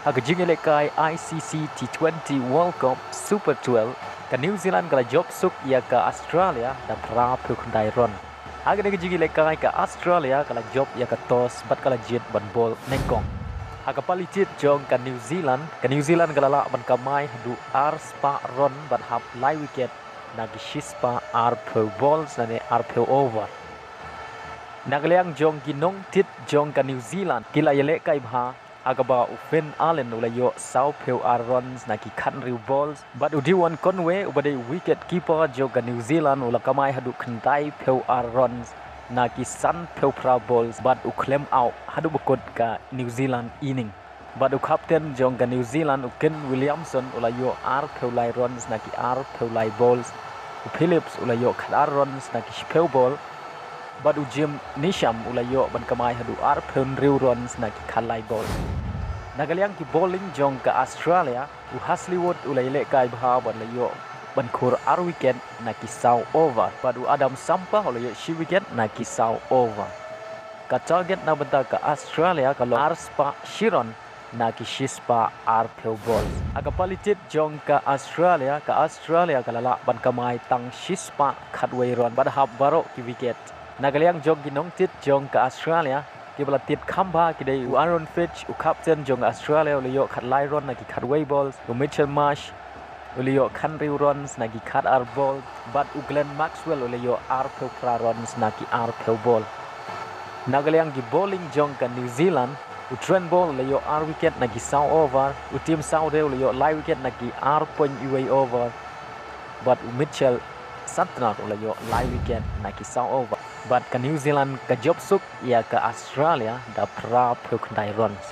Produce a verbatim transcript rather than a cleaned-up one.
Ha ka jingïalehkai I C C T twenty World Cup Super twelve, ka New Zealand ka la jop suk ïa ka Australia da phra phew khyndai run. Ha kane ka jingïalehkai ka Australia ka la jop ïa ka toss bad ka la jied ban bol nyngkong. Ha ka pali tied jong ka New Zealand, ka New Zealand ka la lah ban kamai haduh ar spah run bad hap lai wicket na ki shi spah ar phew balls lane ar phew over. Na ka liang jong ki nongtied jong ka New Zealand ki la ïalehkai bha, ha kaba u Finn Allen u la ïoh saw phew ar runs na ki khathynriew balls, bad u Devon Conway uba dei wicket keeper jong ka New Zealand u la kamai haduh khyndai phew ar runs na ki san phew phra balls, bad u khlem out haduh ba kut ka New Zealand innings. Bad u captain jong ka New Zealand u Kane Williamson u la ïoh ar phew lai runs na ki ar phew lai balls. U Phillips u la ïoh khatar runs na ki shi phew ball. Bad u Jim Neesham u la ïoh ban kamai haduh ar phew hynriew runs na ki khatlai ball. Na ka liang ki bowling jong ka Australia, u Hazlewood u la ïalehkai bha bad la ïoh ban khur ar wicket na ki saw over. Bad u Adam Zampa u la ïoh shi wicket na ki saw over. Ka target na bynta ka Australia ka long ar spah shi run na ki shi spah ar phew balls. Ha ka pali tied jong ka Australia, ka Australia ka la lah ban kamai tang shi spah khatwei run bad hap baroh ki wicket. Na ka liang jong ki nongtied jong ka Australia, kiba la tied kham bha ki dei u Aaron Finch, u captain jong ka Australia, u la ïoh khatlai run na ki khatwei balls, u Mitchell Marsh u la ïoh khathynriew runs na ki khatar ball, bad u Glenn Maxwell u la ïoh ar phew phra runs na ki ar phew ball. Na ka liang ki bowling jong ka New Zealand, u Trent Boult u la ïoh ar wicket na ki saw over, u Tim Southee u la ïoh lai wicket na ki ar point uwei over, bad u Mitchell Santner u la ïoh lai wicket na ki saw over. Bad ka New Zealand ka jop suk ïa ka Australia da phra phew khyndai runs.